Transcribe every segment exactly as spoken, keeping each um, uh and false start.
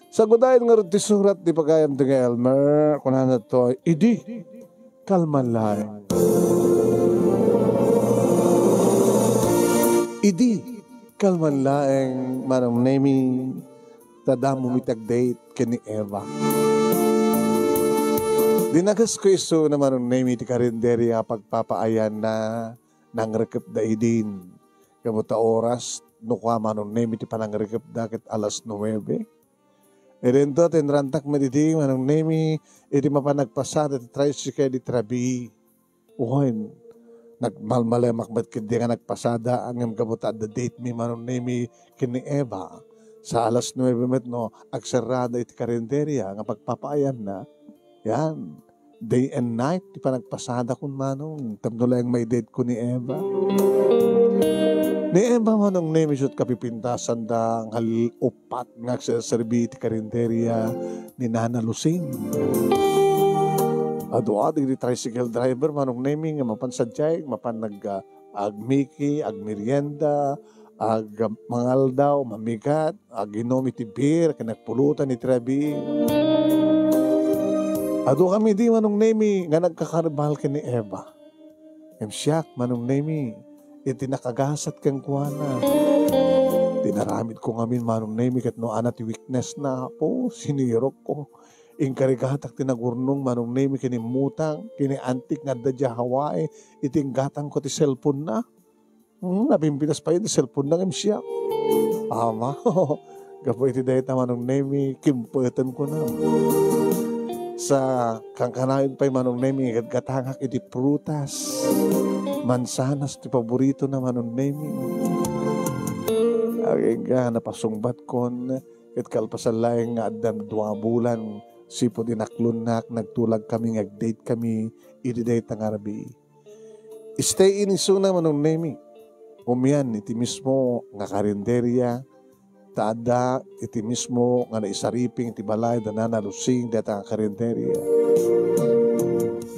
Sagudayen ngarud ti surat ti pagayam ti nga Elmer, kunana to, idi kalman laeng. Idi kalman laeng, Manong Nemi, ta damo mi ti ag-date ken ni Eva. Dinagesko isuna, Manong Nemi, ti karinderya a pagpapaayanna, nangrekepda idin. Gapu ta oras, no kua, Manong Nemi, ti panangrekepda ket alas nuebe. Idinto, tinrantak met idi, Manong Nemi, idi mapan nagpasada ti tricycle iti rabii. Wen, nagmalmalemak met ketdi nga nagpasada ngem gapu ta adda date mi, Manong Nemi, ken ni Eva. Sa alas nuebe met no, agserrada iti karinderya nga pagpapaayanna. Yan. Day and night ti panagpasadakon, Manong. Tapno laeng ma-date ko ni Eva. Ni Eva, Manong Nemi, isut' kapipintasanda nga l-, upat nga agserserbi iti karinderya ni Nana Lusing. Adu a dagiti tricycle driver, Manong Nemi, nga mapan sadiay, mapan nag-, ah, agmiki, agmerienda, ag-, mangaldaw, mamigat, aginom iti beer, ken agpulutan iti rabii. Adu kami di, Manong Nemi, nga nagkakaribal ken ni Eva. Ngem siak, Manong Nemi, iti nakagasat kenkuana. Tinaramidko ngamin, Manong Nemi, ket no ania ti weakness na, apo, sinirokko. Inkarigatak ti nagurnong, Manong Nemi, ken immutang ken ni antik nga adda diay Hawaii iti inggatangko ti cellphone na. Hmm, napimpitas pay iti cellphone na ngem siak. Ama, gapu iti dayta, Manong Nemi, kimpetenko na. Sa kankanayon pay, Manong Nemi, gatgatangak iti prutas. Mansanas ti paboritona, Manong Nemi. Agingga, napasungbatkon, ket kalpasan laeng nga adda dua bulan, sipud inaklonnak, nagtulag kami nga ag-date kami iti dayta nga rabii. Stay in isuna, Manong Nemi. Umian iti mismo nga karinderya, ta adda iti mismo nga naisariping iti balay da Nana Lusing dayta nga karinderya.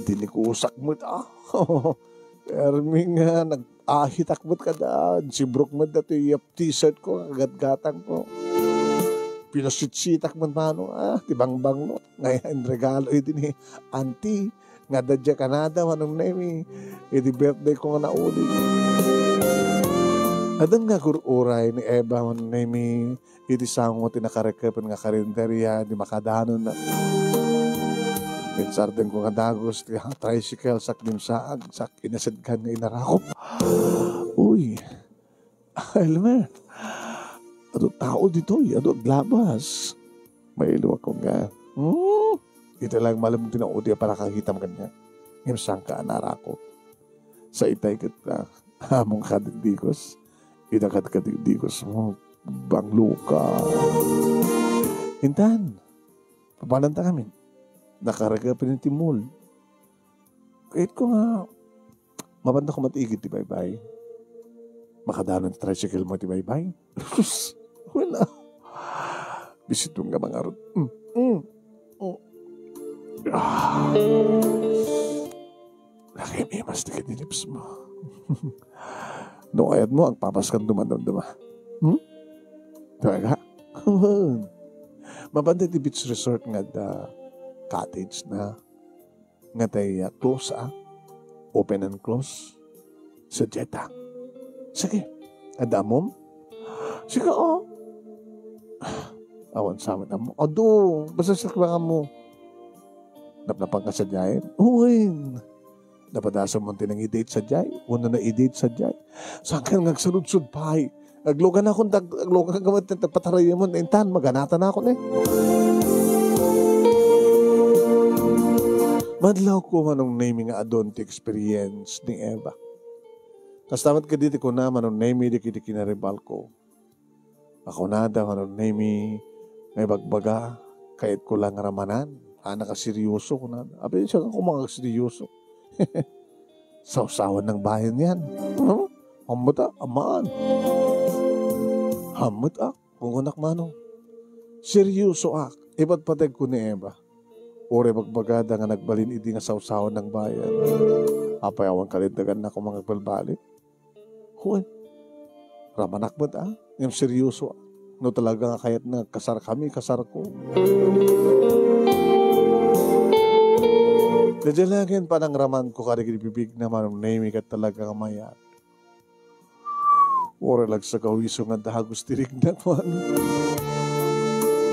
Dinikusak met, ah. Permi nga nag-ahitak met kada, insibrok met datoy t-shirt ko, kagatgatang ko. Pinasitsitak met, Manong, ah, ti bangbanglo. Nga inregalo idi ni Auntie, nga adda diay Canada, Manong Nemi, iti birthday ko nga nauli. Addan nga agur-uray ni Eva, Manong Nemi, iti sango ti nakarekepen nga karinderya, di makadanon. Insardengko nga dagus ti tricycle, sak dimsaag, sak inasedkan nga inarakop. Uy, Elmer, adu tao ditoy, adu aglabas. Mailo ako nga. Hmm? Ita lang malem ti naudi a panakakitam kaniak. Ngem sangka a narakop. Sa itay ket, ah, among kadigdigos. Ita ket kadigdigos mo, banglo ka. Intan, papananta kami. Nakarekepen iti mall. Kayatko nga, mapanta koma ti igid ti baybay. Makadanon ti tricycle mo iti baybay. Sus, wala. Bisiton nga mangarot. Mm, mm, mm. Ah. Nakimimas ti kidilips mo. No kayat mo, agpapaskan dumandamdama. Hmm? Talaga? Mapanta ti beach resort nga da cottage na. Nga tay, ah, close, ah. Open and close. Sa dieta. Sige. Adda ammom? Sige, oh. Awan sa amin ammo. Adu, basta sa kailangan mo. Napnapan ka sa diet? Uy. Napadasan mo ti nang-i-date sa diet? Wano na-i-date sa diet? Saan ka nga agsaludsod pay? Aglugan akon, tag-, aglugan ka met, tagpatarayan mo, intan, maganatan ako, eh. Madlaw ko, Manong Nemi, nga adun ti experience ni Eva. Kasta met kadi ti kuna, Manong Nemi, dagiti kinaribal ko. Ako nada, Manong Nemi, nga ibagbaga, kayat ko lang ramanan. Anak a seryoso, kunana. Abi, siya ka kumang seryoso. Sawsawan ng bayan yan. Huh? Hammut a, aman. Hammut a, kukunak mano. Seryoso ak, ipadpateg ko ni Eva. Uray bagbagada nga nagbalin idi nga sawsawan ng bayan. Apay awan kalindagan na kumang agbalbali. Hoy, ramanak met, ah, ngem seryoso, ah. No talaga nga kayatna nga agkasarkami, kasarko. Daydiay laengen panangramanko kadagiti bibigna, Manong Nemy, ket talaga nga mayat. Uray lagsagawiso nga dagus ti rignak, Manong.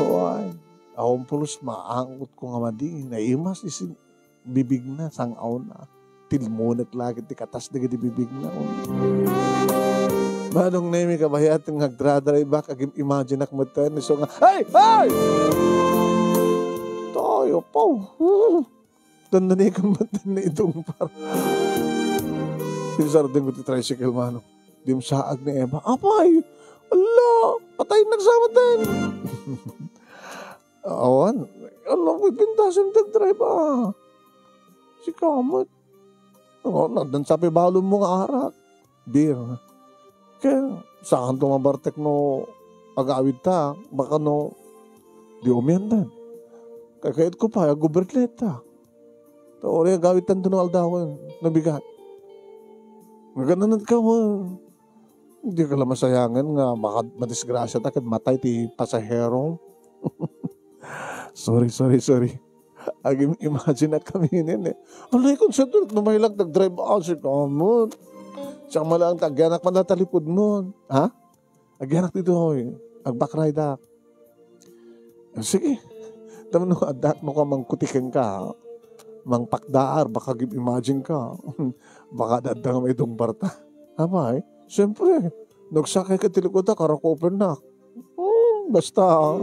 Awan. Awan pulos maangkotko nga madi, naimas isin bibigna, sang-awna. Tilmonek la ket ti katas dagiti bibigna. Manong Nemy, kabayat nga agdra-drive-ak, agim-imagine-ak metten isu nga, "Hey! Hey!" Tayo, paw. Dandanikan metten ni Idong Par. Pinsardengko ti tricycle, Manong. Dimsaag ni Eva. Apay! Ala! Patay nagsamaten! Awan. Ala, pintasim ti drive, ah. Sika met. Ano, nagdansa pa balon mo nga arak. Beer. Kaya, saan to mabartek no agawid ta? Baka no, di umian din. Kaya kayat ko pa, aguberlet ta. Ta, ori agawid tanto no aldawen. Nabigat. Nagananan ka mo. Di ka la masayangan nga maka-, madisgrasya ta ket matay ti pasahero. Sorry, sorry, sorry. Agim-, imagine-ak kami nen, eh. Alay, kung sa dulot, no, may lang nag-drive, ah, si kamot. Siya malang, agyanak man natalipod mo. Ha? Agyanak dito, hoy. Ag-backride-ak. Sige. Tapno addak no ka mangkutiken ka, mangpakdaar, baka agim-, imagine ka. Baka dadda nga may dungbar ta. Apay, siyempre, nagsakay ka ti likod ta, karakupen na. Hmm, basta.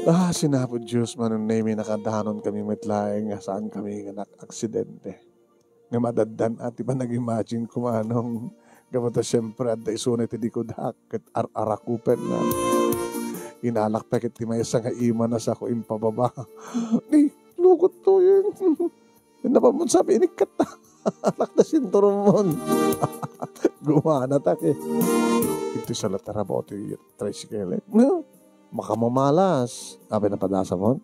Ah, sinapod Diyos, Manong Nemy, nakadanon kami met laeng nga saan kami nga nak-, aksidente. Nga madaddan-at ti panag-imagine ko, Manong. Gapu ta, siyempre, adda isuna iti likudak, ket ar-arakupen na. Inalak pa ket ti maysa nga ima na sako impababa. Ni, lugot to yun. Napamon sabi, inikkat ta. Alak na sinturon mon. Gumana ta, ke. Iti salat a rabaw ti tricycle. Makamamalas. Apay napadasam mon?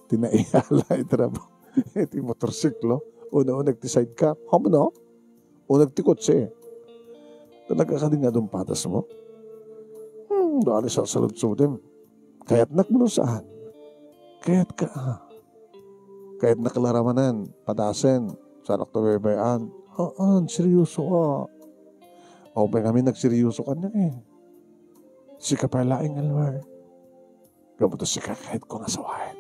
Ti naiyala iti rab-, iti motorsiklo. Una-una ti sidecar. Hamono? Una ti kotse. Talaga kadi nga dumpatas mo? Hmm, dali sa saludsudim. Kayatnak mo no saan? Kayat ka, ah. Kayatnak la ramanen, padasen, sanak to baybay-an. Haan, seryoso ka. Awan pay ngamin nagseryoso kaniak, eh. Sika pay laeng, Elmer. Gapu ta sika kayatko nga asawaen.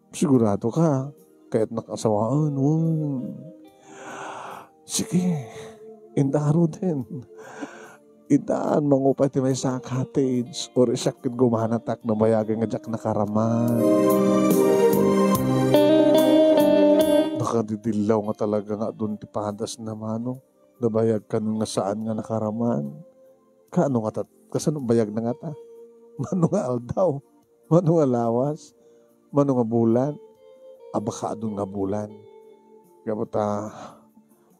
Sigurado ka, kayatnak asawaen, wen. Sige, inta ngaruden. Intaan, mangupay ti maysa a cottage, uray siak ket gumanatak, nabayagen nga diak nakaraman. Nakadidillaw nga talaga nga adun ti padasna, Manong. Nabayag kanon nga saan nga nakaraman. Kaano ngata, kasano bayagna ngata? Mano nga aldaw? Mano nga lawas? Mano nga bulan? Aba, kaadun nga bulan. Gapu ta,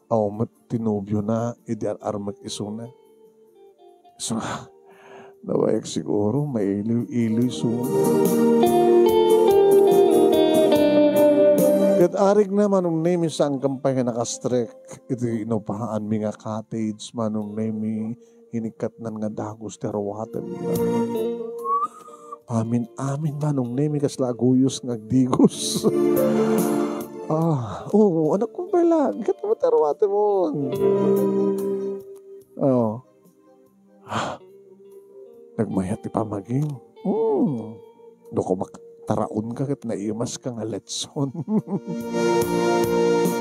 awan met ti nobiona idi ar-armek isuna. So, nabayag siguro, mailiw-iliw isuna. Ket arigna, Manong Nemy, saan ka pay nga nakastrek iti inupaanmi nga cottage, Manong Nemy. Inikkatnan nga dagus ti aruaten. Amin-amin, Manong Nemy, kasla aguyos nga agdigos. Ah, oo, anak kong pala, ikat mo ti aruaten mo. Oh. Ah, nagmayat ti pamagim. Hmm. No kumak-, taraon ka ket naimas ka nga letson.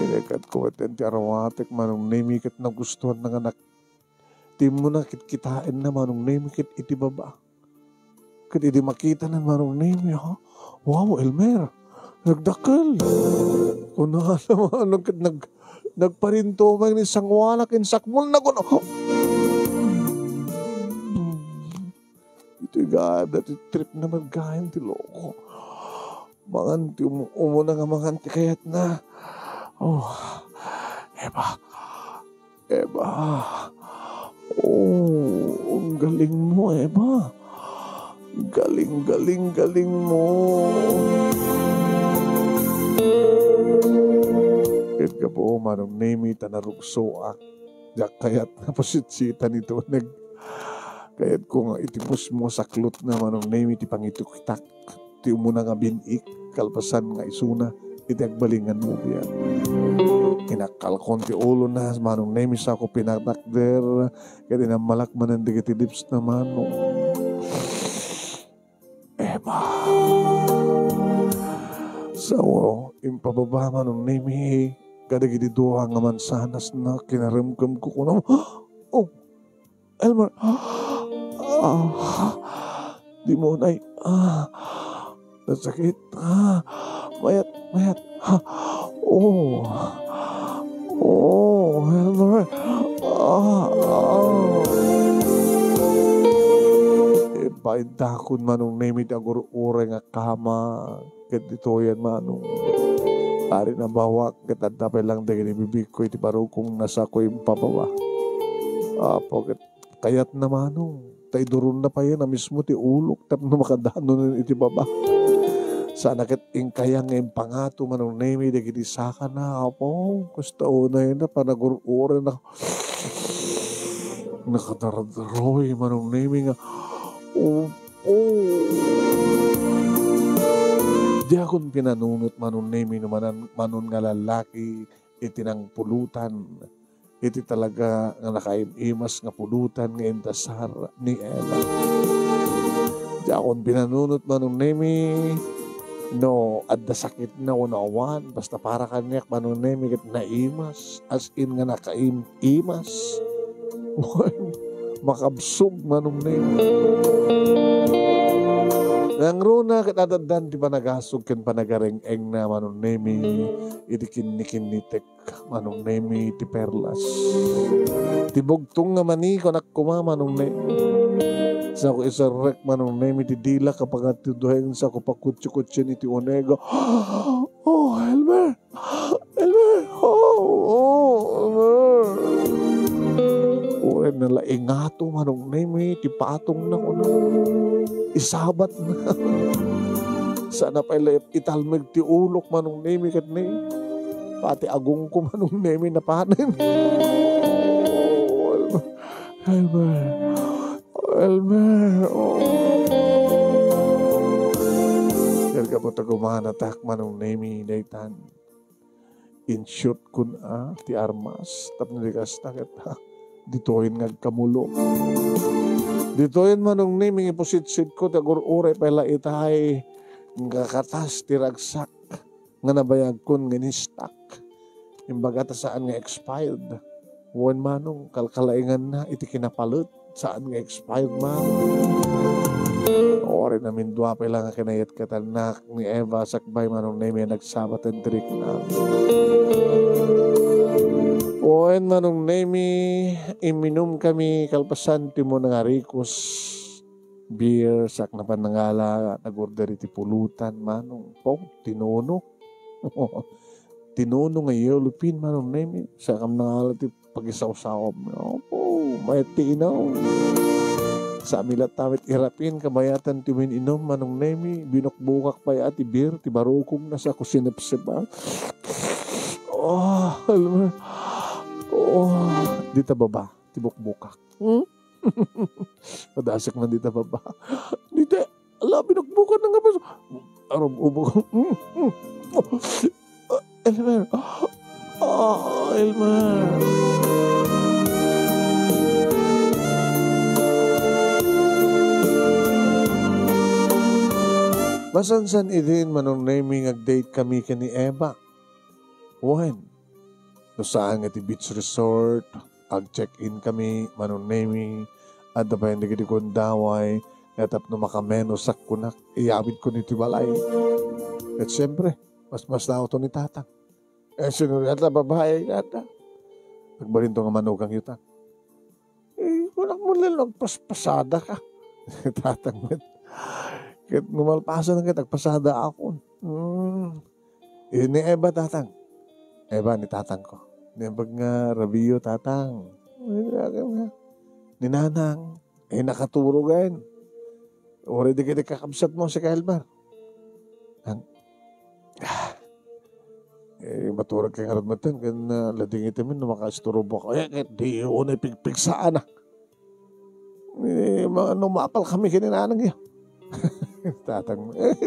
Inikkat ko met ti aruatek, Manong Nemy, ket nagustuhan na nga nak-, Ti immuna ket kitaenna, Manong Nemy, ket iti baba. Ket idi makitana, Manong Nemy, ha? Wow, Elmer, nagdakkel. Kunana, Manong, ket nag-, nagparintumeng ni sangoanak, insakmolna kuno. Iti gayam dati trip na met gayam ti loko. Mangan ti umu-, umuna nga mangan ti kayatna. Oh, Eva. Eva. Oh, ang galing mo, Eva. Galing, galing, galing mo. Ket gapu, Manong Nemy, ta narugsoak. Diak kayat nga pusitsitan iti uneg. Kayatko nga iti musmo a saklotna, Manong Nemi, ti pangitukitak ti umuna nga bin-ik, kalpasan nga isuna iti agbalin nga nobia. Inakkalkon ti ulona, Manong Nemi, sako pinatakder, ket inammalak manen dagiti lipsna, Manong. Eva. Sao, impababa, Manong Nemi, kadagiti dua nga mansanasna, kinaremkemko, kunam, "Oh, Elmer." Ah, dimonay. Ah, nasakit. Ah, mayat, mayat. Ah, oh. Oh, Elmer. Ah, ah. Ipaindakon, Manong Nemi, ti agur-uray nga kama. Ket ditoyen, Manong. Ari nabawak, ket adda pay lang dagiti bibikko iti barukongna, sako impababa. Apo, ket kayatna, Manong, ta iduronna pay a mismo ti ulok tapno makadanon iti baba. Sana ket inkayang nga impangato, Manong Nemi, dagiti sakana, Apo, kasta unayna, panagur-urayna. Nakadardaroy, Manong Nemi, nga, "Apo." Diakon pinanunot, Manong Nemi, no manan-, manon nga lallaki iti nangpulutan. Iti talaga nga nakaim-imas nga pulutan nga indasar ni Eva. Diakon pinanunot, Manong Nemi, no adda sakitna wenno awan. Basta para kaniak, Manong Nemi, ket naimas, as in nga nakaim-imas. Makabsog, Manong Nemi. Nangruna ket adaddan ti panagasog ken panagareng-engna, Manong Nemi, iti kinnikinnitek, Manong Nemi, ti perlas. Ti bugtong nga mani, kunak koma, Manong Nemi. Sako iserrek, Manong Nemi, ti dila kapangat ti duheng, sako pakutsikutsien iti uneg. Oh, Elmer! Elmer! Oh, oh, Elmer! Uray nalaingato, Manong Nemi, ti patongna, kuna. Isabatna. Sana pay la italmeg ti ulok, Manong Nemi, ket ni pati agongko, Manong Nemi, napanen. Oh, Elmer. Elmer. Elmer. Oh. Ket gapu ta gumanatak, Manong Nemi, daytan. Inshootkon a ti armas, tapno di kasta ket, ha, ditoyen nga agkamulong. Ditoyen, Manong Nemi, nga ipusidsitko ti agur-uray pay la itay nga katas ti ragsak nga nabayagkon nga inistak. Imbaga ta saan nga expired. Wen, Manong, kalkalainganna iti kinapalet. Saan nga expired, Manong. Uray namindua pay la nga kinayatkatannak ni Eva sakbay, Manong Nemi, a nagsabaten ti rikna. Wen, Manong Nemi, imminumkami kalpasan ti Monangaricos beer, sak napan nangala, nag-order iti pulutan, Manong. Pong, tinuno. Tinuno nga yellowfin, Manong Nemi. Sakam nangala ti pagisawsawam. Opo, mayat ti inom. Sami latta met irapin, kabayatan ti umin-inom, Manong Nemi. Binukbukak pay a ti beer, ti barukongna, sako sinepsep, ah. Oh, Elmer. Oh, dita baba, ti bukbukak. Hmm? Padasek man dita baba. Dita, ala, binukbukan na nga bas-, aram, ubok. Hmm, hmm. Ah, Elmer. Ah, Elmer. Masansan idin, Manong Nemi, nga ag-date kami ken ni Eva. Wen, no saan nga ti beach resort, ag-check-in kami, Manong Nemi, adda pay dagiti gundaway, nga tapno makamenos a kunak, iyawidko iti balay. Ket siempre, mas, mas nauto ni Tatang. Eh, sino nga ta babae nga ta? Nagbalinto nga manukang yuta. Eh, wala mo lang nagpaspasada ka. Tatang met. Ket no malpasan ket agpasada ako. Hmm. Eh, ni Eva, Tatang. Eva, ni Tatang ko. Ni Eva nga, Rabio, Tatang. Ni Nanang. Eh, nakaturo gayon. Uray di kita kakabsat mo si Elmer. Ang, ah, Eh, maturag kay ngarud metten ken, ah, ladingitmi no makaisturbo ka. Eh, ket di unay pigpigsaana. Eh, ma-, no maapal kami ken ni nanang ya. Tatang, eh,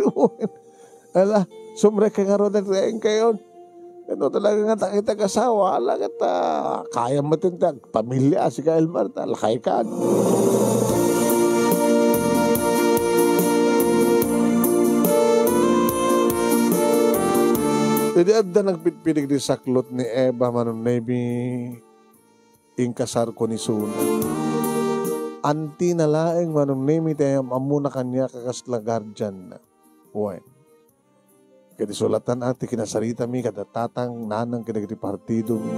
ala, sumrek kay ngarud ket kayon. Ano talaga nga takita asawa, ala ket, ah, kayam metten ti agpamilia, sika Elmer, ta lakay kan. Idi adda nagpidpid dagiti saklot ni Eva, Manong Nemi, inkasarko ni Suna. Antina laeng, Manong Nemi, ti am-ammona kaniak a kasla guardianna. Wen. Ket isulatan a ti kinasaritami kada tatang, nanang, kadagiti partidomi.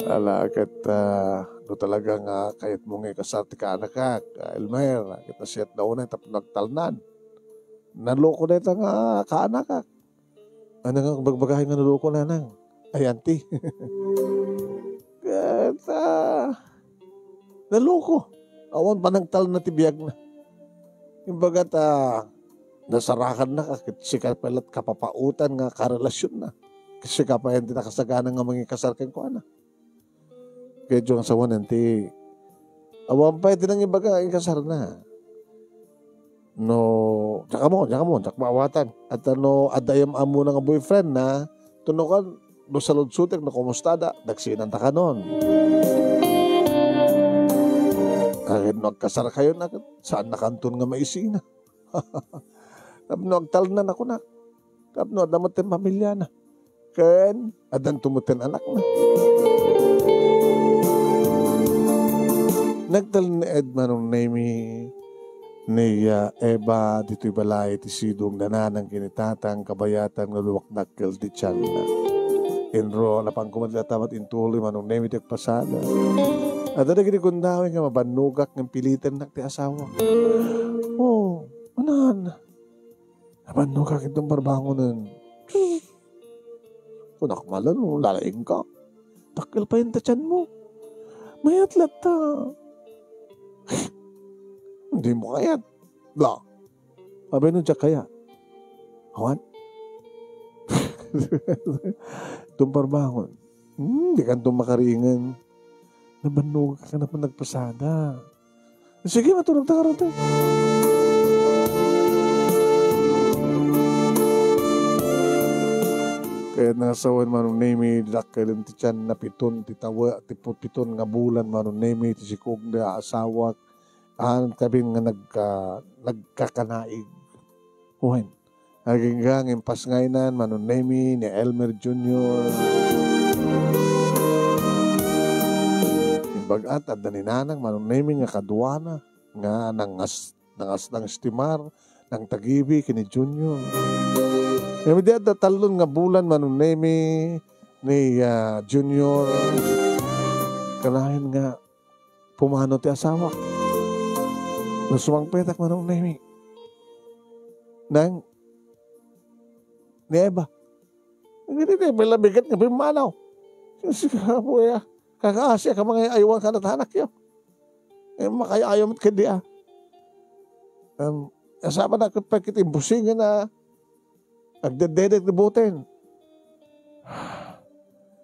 Ala ket, ah, no talaga nga kayatmo nga ikasar ti kaanakak, ah, Elmer, ket nasayaat unay tapno agtalnan. Naloko dayta nga kaanakak. Ano nga bagbagayo nga naloko, nanang? Ay, auntie. Ket, ah, naloko. Awan panagtalna ti biagna. Imbaga ta, nasarakanna ka, ket sika pay la't kapapaotan nga karelasionna. Ket sika pay ti nakasagana nga mangikasar kenkuana. Ket diyo nga sawen, auntie, awan pay ti nangibaga nga inkasarna. No, diak ammo, diak ammo, diak maawatan. Ket no adda am-ammona nga boyfriendna, tunokan, no saludsotek no kumustada, dagsinanta kanon. Ket no agkasarkayo, na, saannakanton nga maisina. Tapno agtalna, kunak. Tapno adda met ti pamiliana. Ken addanto met ti anakna. Nagtalna ni Ed, Manong Nemi, ni, ah, Eva ditoy balay ti sidong da nanang ken ni tatang kabayatan nga duakdakkel ti tianna. Inro, napan koma ti tatamat intuloy, Manong Nemi, ti agpasada. Adda dagiti gundaway nga mabannogak ngem pilitennak ti asawa. Oh, anan. Nabannogak inton parbangonen. Kunak man la no lalaingka. Dakkel pay ti tianmo. Mayat latta. Dimo kayat. La. Abay no diak kayat. Awan. Inton parbangon. Hmm, dikanto makaringen. Nabannogak nga napan nagpasada. Sige, maturog ta ngarud. Ket nasawen, Manong Nemi, dakkel ti tianna, piton ti tawe-, ti pu-, piton nga bulan, Manong Nemi, ti sikog nga asawak, haan kabin nga nagka-, nagkakanaig. Wen. Agingga nga impasngaynan, Manong Nemi, ni Elmer Junior. Imbag-at, adda ni Nanang, Manong Nemi, nga kaduana, nga nangas-, nangas-, nang estimar, nangtagibi ken ni Junior. Ngem idi adda tallon nga bulan, Manong Nemi, ni, ah, Junior, kanayon nga pumanaw ti asawak. No sumangpetak, Manong Nemi. Nang, ni Eva. Ngem ni Eva, labigat nga pimmanaw. Sika, apo, ya. Kakaasi a ka mangay-aywan kada ti anakyo. Eh, makay-ayaw met kadi, ah. Um, asaba na ket pay ket impusingan a agdedede ti buteng.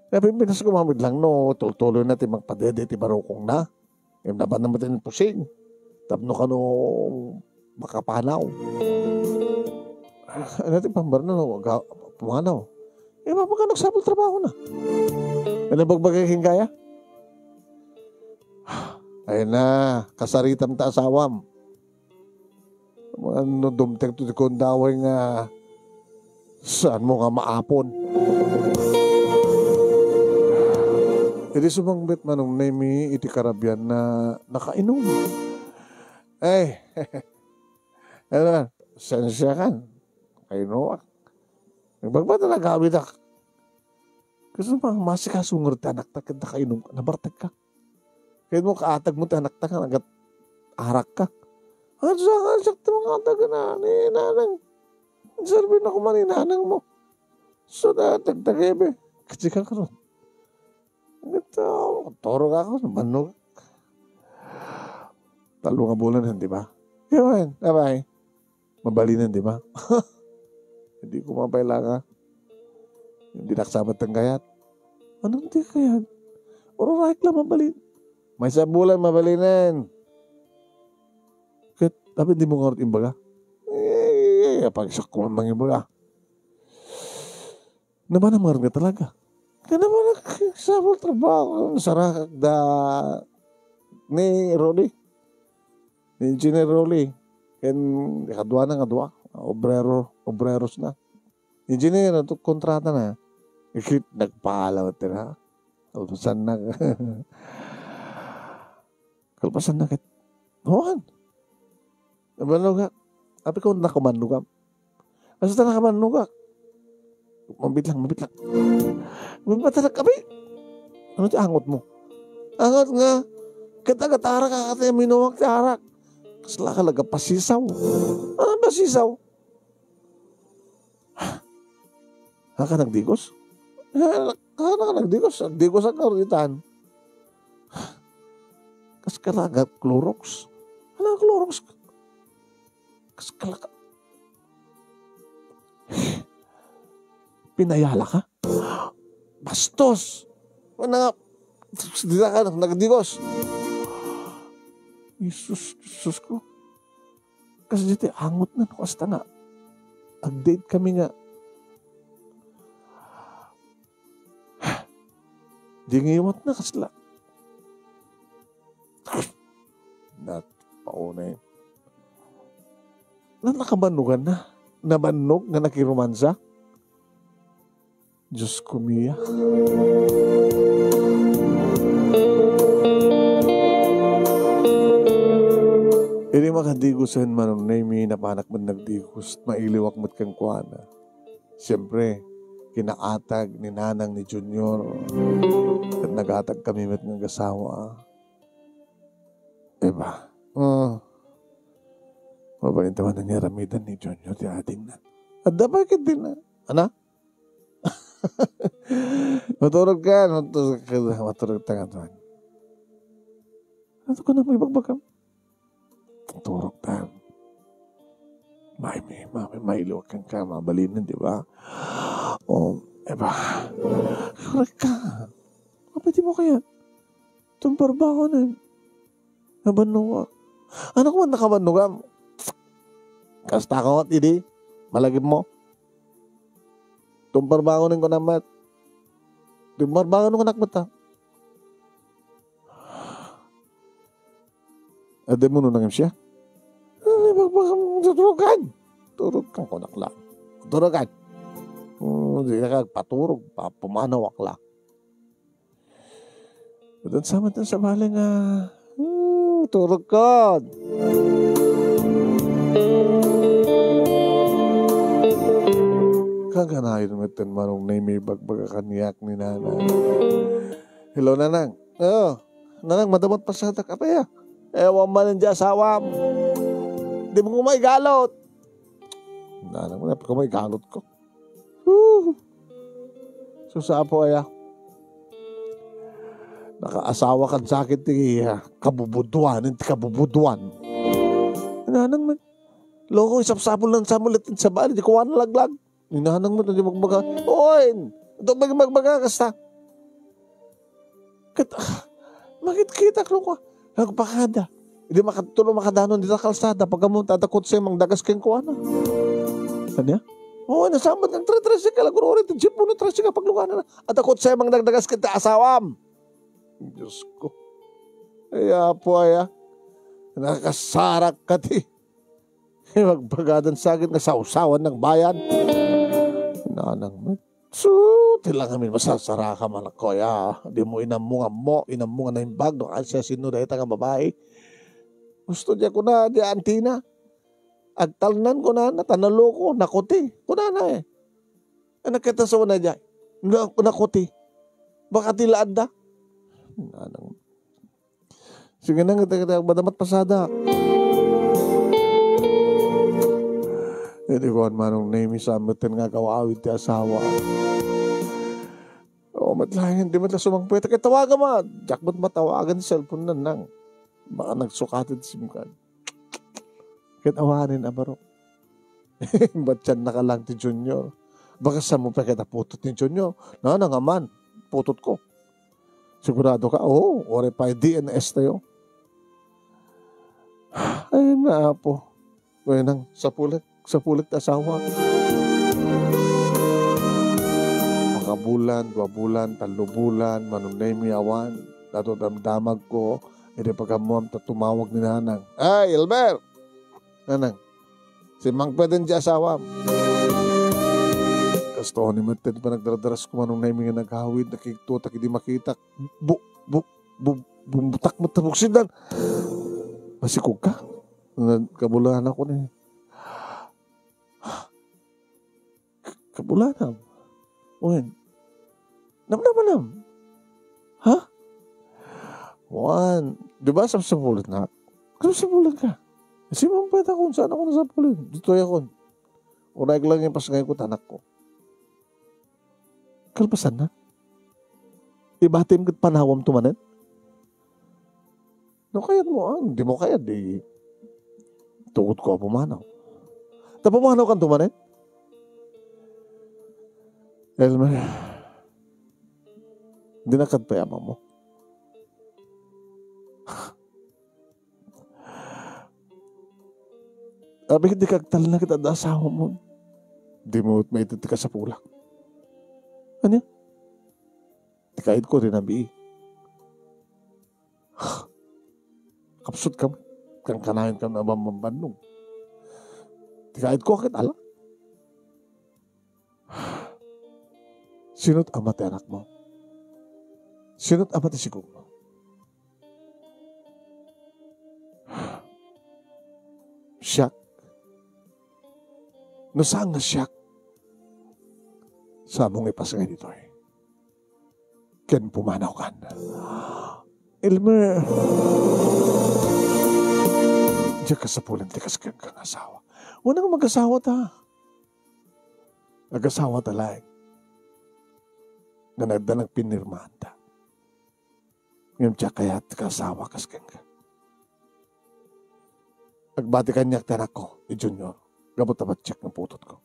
Napimpinas ko mamid lang no tultuloy na ti magpadede ti barukong na. Ngem napan na met ti pusing. Tapno kano makapanaw. Ano ti pambarna no? Ga-, pumanaw. Eh, mapagano sabol trabaho na? Ano bagbagay king kaya? Ay na, kasaritam ta asawam. Ano, dumtek to ti kundaway nga saan mo nga maapon. Idi sumangbit Manong Nemi iti karabian na nakainom. Ay, ano, sensia kan? Kainuak. Nagbagbat na nagawidak. Kasi pang masikaso nga ti anakta, ket nakainom ka, nabartek ka. Kaya mo kaatag mo ti anakta nga nagat-arak ka. Ano sa nga, sakto nga atag na, ni nanang. Serbi na kuman ni nanang mo. So, na, tagtagebe. Kasi ka karon. Ito, toro ka ako, nabannog. Talo nga bulan, di ba? Kaya man, bye-bye. Mabalinen, di ba? Hindi ko mapailanga. Dinak sa met kayat. Anong di kayat? Ururaek la mabalin. Maysa bulan mabalinen. Ket, apay dimo ngarud imbaga? Eh, apay siak man mangimbaga. Nabanam ngarud nga talaga. Kaya naman nagsapul trabaho, nasarakak da ni Rolly. Ni Engineer Rolly. Ken kaduana nga dua, obrero, obreros na. Engineer, ito kontrata na. Ikit, nagpaalam iti na. Kalpasan na. Kalpasan na ket. Huan. Nabannogak. Apay ko, nakamannogam. Basta nakamannogak. Mabitlang, mabitlang. Mabitlang, abi. Ano ti angot mo? Angot nga. Ket agatarak, akatay, minuwag ti arak. Kasla ka, laga pasisaw. Ano pasisaw? Haka nagdigos? Haka nagdigos? Nagdigos ang kauritan. Kas kalaga Clorox. Ano Clorox? Kas kalaga. Pinayala ka? Bastos! Ano nga? Di na ka nagdigos? Jesus, Jesus ko. Kas ditoy angot na, no, kasta nga. Ag-date kami nga. Di ngiwat na, kasla. Nat, paunay. Na nakabannugan na. Nabannog nga nakiromansa. Diyos ko, Mia. Idi makadigosen Manong Nemy, napanak met nagdigos, mailiwak met kenkuana. Siyempre, kinaatag ni nanang ni Junior, ket nagatag kami met nga agasawa. Eba, oh, mabalin taman nga aramidan ni Junior ti adingna. Adda pay ket dina. Ana? Maturog ka, maturog ka, maturog ta nga tuan. Ano ka na may bagbagam? Maturog ta. May, may, may, may iluwakan ka, mabalin, di ba? O, di ba? Correct ka. Kapit mo kaya? Tumparbangon eh. Nabannuga. Ano ko man nakabannuga? Kasta ko, idi. Malagip mo. Tumparbangon ko namat. Tumparbangon ko nakmat, ha? Adda mo nang siya? Ay, bak-, bak-, tuturugan. Turugan ko, nakla. Turugan. Oh, di ka paturog, pa-, pumanawak la. Ket sa met sa bali nga, hmm, turog ka. Kaganayon met ten Manong Nemy, ibagbaga kaniak ni Nanang. Hello, Nanang. Oh, Nanang, madamot pasadak. Apay, ah? Ewan man di asawam. Di mo ko maigalot. Nanang, wala pa ko maigalot ko. Huh. Susapo aya. Nakaasawa kan sakit ti, ah, kabubuduan, ti kabubuduan. Nanang man. Loko, isapsapol nan samulit sa bali, di kuwan laglag. Ni Nanang met, di magbaga, "Oy, ito magbaga kasta." Ket, ah, makitkitak no ko. Nagpakada. Di makatulo makadanon dita kalsada, pagkamon, adda kotse, mangdagas kenkuana. Ania? Oo, nasambat ng tri-tricycle, agururi, ti jeep, puno tricycle, pagluganan na. Adda kotse, mangdagdagas ket asawam. Diyos ko. Ay, apo, ay, ah. Nakasarak ka, ti. Magbagadan sakit nga sawsawan ng bayan. Nanang met. So, ti lang amin masasaraka man ako, ya. Di mo inammo nga mo, inammo nga naimbag, no, kasi sino dahil nga babae. Gusto niya ko na, di antina. Agtalnan ko na, natanalo ko, nakuti. Kunana eh. Ano kita sa una dyan? Na, nakuti. Baka tila adda. Nanang Sige na nga, taga, taga, madamat pasada. Hindi ko ang Manong Nemy sa meten nga kawaawid ti asawa. O, matlayan, di matla sumangpet. Kaya tawagan mo. Diak mat matawagan ti cellphone na nang. Baka nagsukatid sim card. Ket awanen a barok. Batyan na ka lang ti Junior. Bagasanmo pay ket a putot ni Junior. Nanang, aman, putotko. Sigurado ka? Oo, uray pay D N S tayo. Ay, na, Apo. Wenang, sapulek, sapulek ti asawa. Makabulan, dua bulan, tallo bulan, Manong Nemi awan. Dato damdamag ko, idi pagammuam ta tumawag ni Nanang. Ay, Elmer! Nanang, simmangpet ti asawam. Kastoy ni met ti panagdardaras ko, Manong Nemi, nga nagawid, nakigto, ta idi makitak, bu-, bu-, bu-, bumbutak met ta buksiddan. Masikog ka? Nga kabulan ako ni. Kabulanam. Wen. Namnamanam. Ha? Wen. Di ba sapsapulan na? Sapsapulan ka. Kasi mong pwede ako, saan ako nasapulan? Dito ako. Uray lang yung pasngay ko, tanak ko. Kalpasan na. Ibatim ket panawam tumanen. No kayat mo, ah, di mo kayat, di tugot ko a pumanaw. Ta pumanaw kan tumanen? Elmer, di na kadpay ama mo. Abi, di kagtalna kita da asawa mo. Di mo maited ti kasapulak. Ania? Ti kayat ko, di nabii. Kapsut kam, kan kanayon kam a bambannong. Ti kayat ko, ket ala. Sino't ama ti anak mo? Sino't ama ti sigog mo? Siak. No saan nga siak, saan mo nga ipasngay ditoy. Ken pumanaw kan. Elmer, diak kasapulan ti kas kenka nga asawa. Wen nga mag-asawa ta. Nag-asawa ta laeng. Nga nagda nagpinirmaanta. Ngem diak kayat ti kaasawa kas kenka. Agbati kaniak ti anakko, ni Junior, gapu ta patiek nga putotko.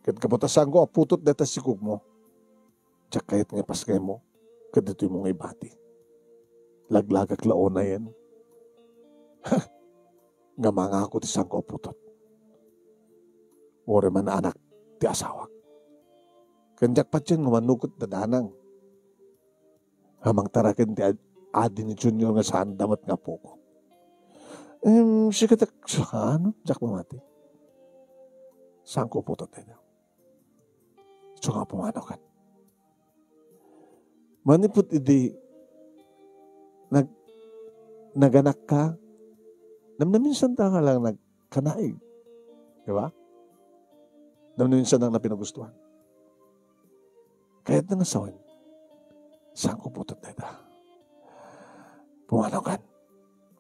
Ket gapu ta saanko a putot dayta sigogmo, diak kayat nga ipasngaymo ket ditoymo nga ibati. Laglagak la unayen. Nga mangako ti saanko a putot. Uray man anak ti asawak. Ken diak patien nga manugot da Nanang a mangtaraken ti ad-, adi ni Junior nga saanda met nga apoko. Em, sika tek-, sa-, ano? Diak mamati. Saanko putot dayta. Isu nga pumanaw kan. Manipud idi nag-, naganakka, namnaminsanta nga lang nagkanaig. Di ba? Namnaminsanta nga napinagustuhan. Kayatna nga sawen, saanko putot dayta. Pumanaw kan.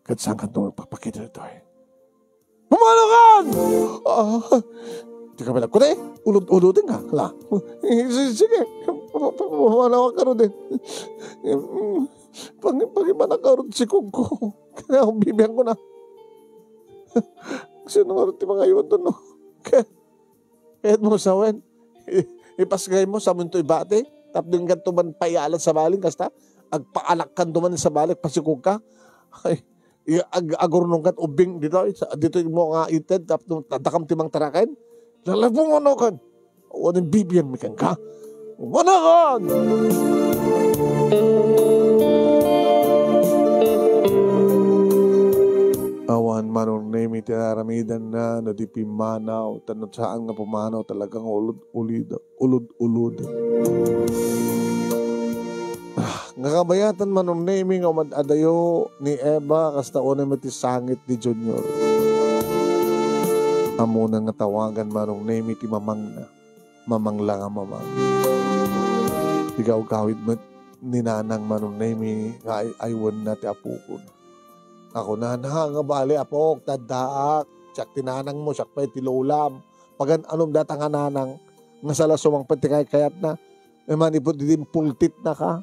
Ket saankanto nga ipapakita ditoy. Pumanaw kan! Ah, di ka malagkuti? Ulod-uloden ka, la. Eh, si-, sige, pa-, pa-, pumanaw ka rod eh. Pang-, pangibanak ka rod sikog ko. Kaya akong bibiyan ko na. Sino nga rod ti mga iwan doon, no? Kaya, kaya mo sawen. I-, ipasgay mo, sa munto ibati. Tapno inganto man paiyalan sa baling, kasta? Agpaalak kan duman sa balik, pasikog ka. Ay, I-, ag-, agurnong kat ubing ditoy, sa, ditoy mo nga ited, tapno adda kam ti mangtaraken. Lalabong ano kan. Awan bibiyan mi kenka. Wanakan! Awan Manong Nemi ti aramidanna no di pimmanaw, ta no saan nga pumanaw, talagang ulod-ulido. Ulod-ulod. Ah, nga kabayatan Manong Nemi nga umad-adayo ni Eva, kasta unay met ti sangit ni Junior. Ammona nga tawagan Manong Nemi ti mamangna. Mamang la nga mamang. Igawgawid met ni Nanang Manong Nemi nga ay-, aywenna ti apokon. Ako, "Nana, nga bali, apok, taddaak. Siak ti nanang mo, siak pay ti lolam." Pagan-anom data nga nanang, nga sala sumangpet ti kaykayatna. E, manipud idi impultitna ka.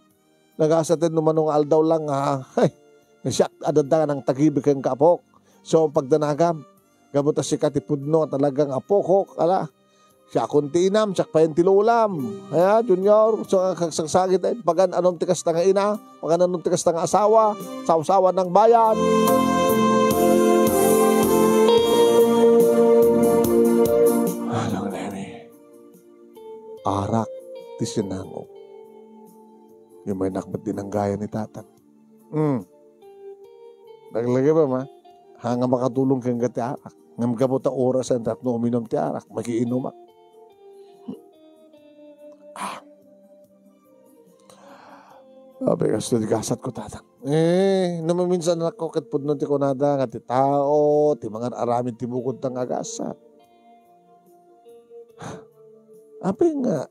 Nagasaten no mano nga aldaw lang nga, ay, nga siak a dadda nga nangtagibi kenka, apok. So, pagdanagam, gapu ta sika ti pudno, talagang apok, ala. Siakon ti inam, siak pay ti lolam. Aya, Junior, so, kagsagsagit, ay, pagan-anom ti kasta nga ina, pagan-anom ti kasta nga asawa, sawsawa ng bayan. Alang Nemi, arak ti sinango. Yung may nakmat din ang gaya ni tatang. Hmm. Naglagay ba, ma? Hanga makatulong kang ti arak. Ngam gapu ta oras ang tatno uminom ti arak, magiinumak. Ah. Sabi, kasto di gasat ko, tatang. Eh, no maminsan ako, ket pudno ti kunada, nga ti tao, ti mangan aramid ti bukod ta nga gasat. Apay nga,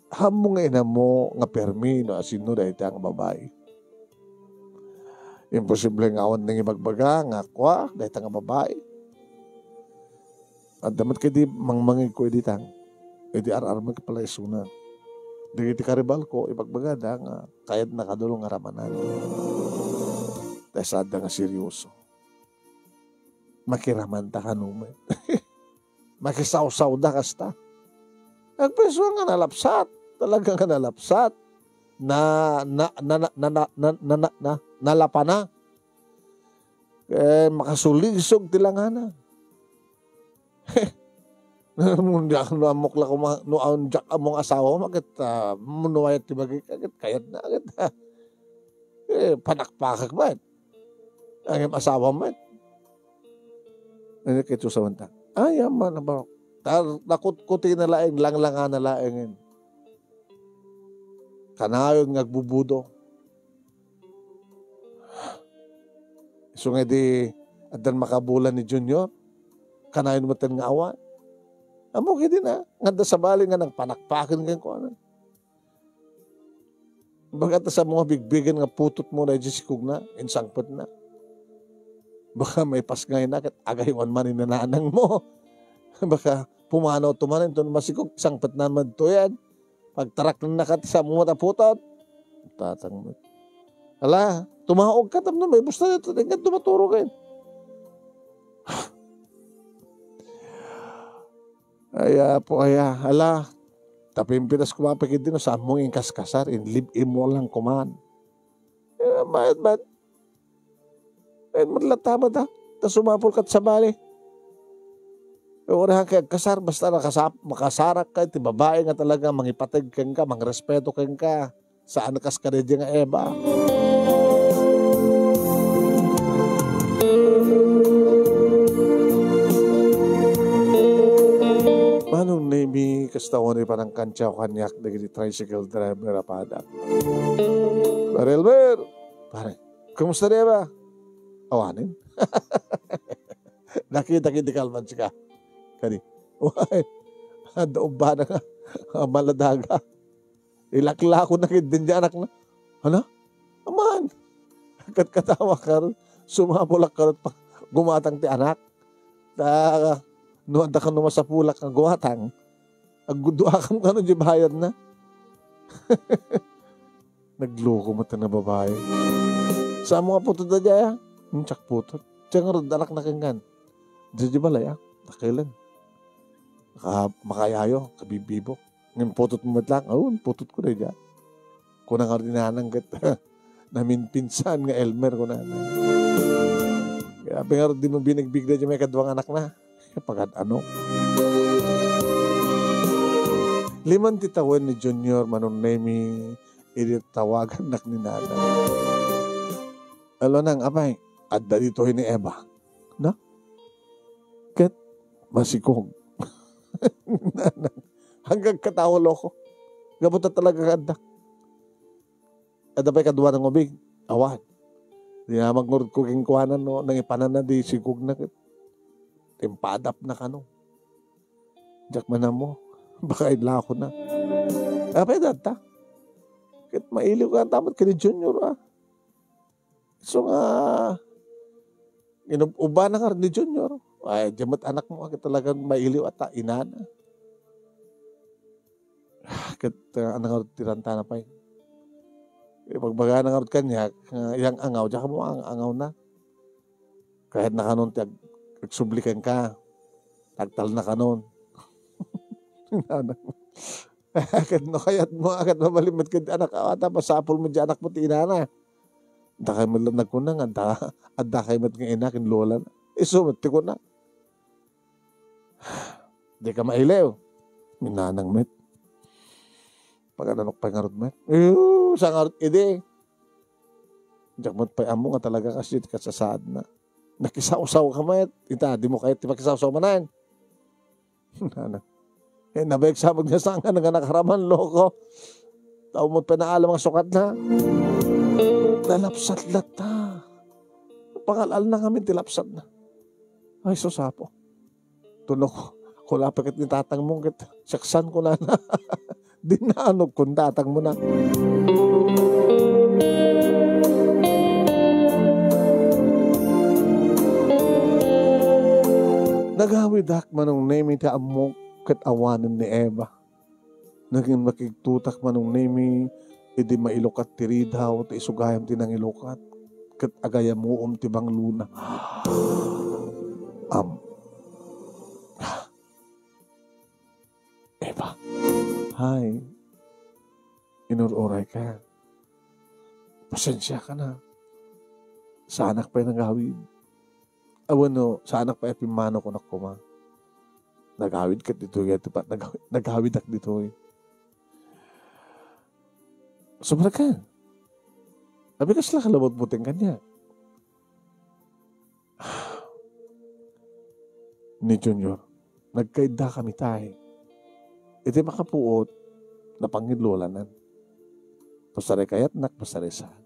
haanmo nga inammo nga permi no asino dayta nga babai. Imposible nga awan nangibagbaga nga kua dayta nga babai. Adda met kadi mangmangig ko idi tang, idi ar-armek pala isuna. Dagiti karibalko, ibagbagada nga kayatna kadulo nga ramanan. Ta saanda nga serioso. Makiramanta kano met. Makisawsawda kasta. Agpayso nga nalapsat. Talaga nga nalapsat. Na, na, na, na, na, na, na, na, na, nalapana. Eh, makasuligsog ti langana. Mun diak no ammok la kuma-, no awan diak ammong asawa, maket, ah, mun wayat ti bagik, ket kayatna, ket, eh, panakpakak met. Ngem asawa met. Ano kay Dios awanta? Ay, aman, aman. Tar-, nakutkutina laeng, langlangana laengen. Kanayon nga agbubudo. Isu nga idi addan makabulan ni Junior, kanayon met nga awan. Ammok idi na, nga adda sabali nga nagpanakpaken kenkuana. Baga ta sa mga bigbigen nga putotmo daydi sikogna, insangpetna. Baka maipasngayna ket agaywan man ni nanangmo. Baka pumanaw to man inton masikog, sangpetna man to yan. Pagtaraknenna ket sa mga taputot. Tatang met. Ala, tumaog ka tapno may busta dito. Tingnan tumaturo kayo. Ay, apo, ay, ah, ala. Tapimpitas ko mapikit din, saan mong inkaskasar, in live-in mo lang kuman. Eh, bayad, bayad. Ay, matlatama ta. Ta sumapul kat sabali. E, wala kay agkasar, basta nakasap-, makasarak ka, ti babae nga talaga mangipateg kenka, mangrespeto kenka. Saan kas kadaydi nga Eva? Manong Nemi, kasta wani panangkantiaw kaniak dagiti tricycle driver a padak. Pare Elmer! Pare, kumusta di ba? Awanen? Nakita kiti kalman sika. Kadi, way, adda ubbana nga, ah, maladaga. Ilaklako na kit din di anak na. Hala? Aman! Kat katawa ka ron, sumapulak ka ron pa, gumatang ti anak. Ta, no, adda ka no masapulak nga gumatang, agduakam ka no di bayad na. Nagloko met nga babae. Saan mo nga putot da daya? Hmm, tiak putot. Tiak nga rod, anak na kenkan. Di, di balay, ah. Dakilan. Maka-, makayayo, kabibibok. Ngem putot mo met lang. Awan, putot ko da daya. Kuna nga rod ni nanang ket naminpinsan nga Elmer, kuna na. Kaya nga rod di mo binigbig da daya may kaduang anak na. Pagad ano? Liman ti tawen ni Junior, Manong Nemi, idi tawagannak ni Nanang. Hello, Nang, apay, adda ditoy ni Eva? Na? Ket masikog. Nanang, hanggang katawa loko. Gapu ta talaga adda. Adda pay kadua nga ubing? Awan. Dinamag ngarud ko kenkuana no nangipananna di sigogna ket impadapna kano. Diak man ammo. Baka ilako na. Apay datta? Ket mailiw ka tamat ken ni Junior, ah. So nga, inub-, ubana nga ni Junior. Ay, diak met anak mo, ket talagang mailiw ata, inana. Ah, ket, ah, ano nga ti rantana pay? Ipagbagana nga kaniak, ah, yang angaw, diak mo ang angaw na. Kayatna kanon ti ag-, agsubli kenka. Agtalna kanon. Nanang, ket no kayatmo, ket mabalin met ket anak, a, ta masapul met ti anakmo ti inana. Adda kay met la nagkuna nga adda, adda kay met nga ina ken lola. Isu met ti kuna. Dika mailiw. Ni nanang met. Pagananak pay ngarud met. Iyo, sa ngarud idi. Diak met pay ammo nga talaga kasi ti kasasaadna. Nakisawsaw ka met. Ita, dimo kayat ti makisawsaw manen. Nana. Eh, nabayag sa met nga saan nga naganakarama, loko. Tao met pay naalam nga sukatna. Nalapsat latta. Pangal-alna ngamin ti lapsatna. Ay, sus, Apo. Tunok, kuna pa ket ni tatangmo ket siaksan, kunana. Dinanogko ni tatangmo na. Nagawidak, Manong Nemi, ti ammok ket awanen ni Eva. Nagin makigtutak, Manong Nemi, idi mailukat ti ridaw, ti isu gayam ti nangilukat, ket agayamuom ti banglona. Am. Eva. Hay. Inur-uray ka. Pasensia ka na. Saanak pay nagawid. Awan no, saanak pay a pimmano, kunak koma. Nagawid ket ditoy, ket pa-, nagawi-, nagawidak ditoy. Sumrek ka. Abi, kasla ka la butbuteng kaniak. Ni Junior, nagkaidda kami tay. Iti makapuot, napangngidlolanan. Pasaray kayatnak, pasaray saan.